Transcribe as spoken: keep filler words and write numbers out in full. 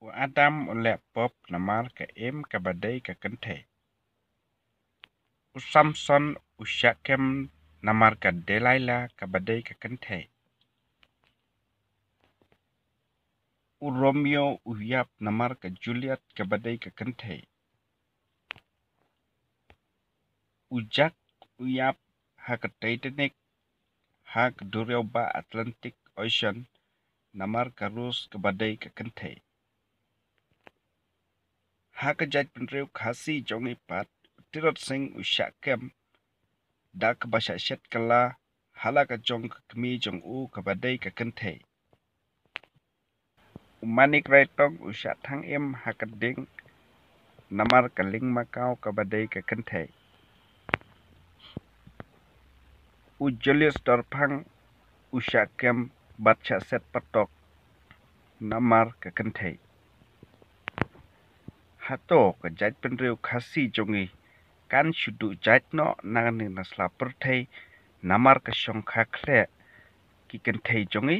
U Adam u leh pop namar ka Im kaba dei ka kynthei. U Samson u shah kem namar ka Delilah kaba dei ka kynthei. U Romeo u ïap namar ka Juliet kaba dei ka kynthei. U Jack u ïap ha ka Titanic, ha ka duriaw ba Atlantic Ocean, namar ka Rose kaba dei ka kynthei. Ha ka jaitbynriew Khasi jong ngi pat, u Tirot Sing u shah kem da kaba shah shet kylla ha la ka jong ka kmie jong u kaba dei ka kynthei. U Manik Raitong u shah thang im ha ka ding namar ka Lyngmakaw kaba dei ka kynthei. U Julius Dorphang u shah kem bad shah set patok namar ka kynthei. Hato ka jaitbynriew Khasi jong ngi kan shu duh jait noh na kane ka sla pyrthei namar ka shongkha khleh ki kynthei jong ngi?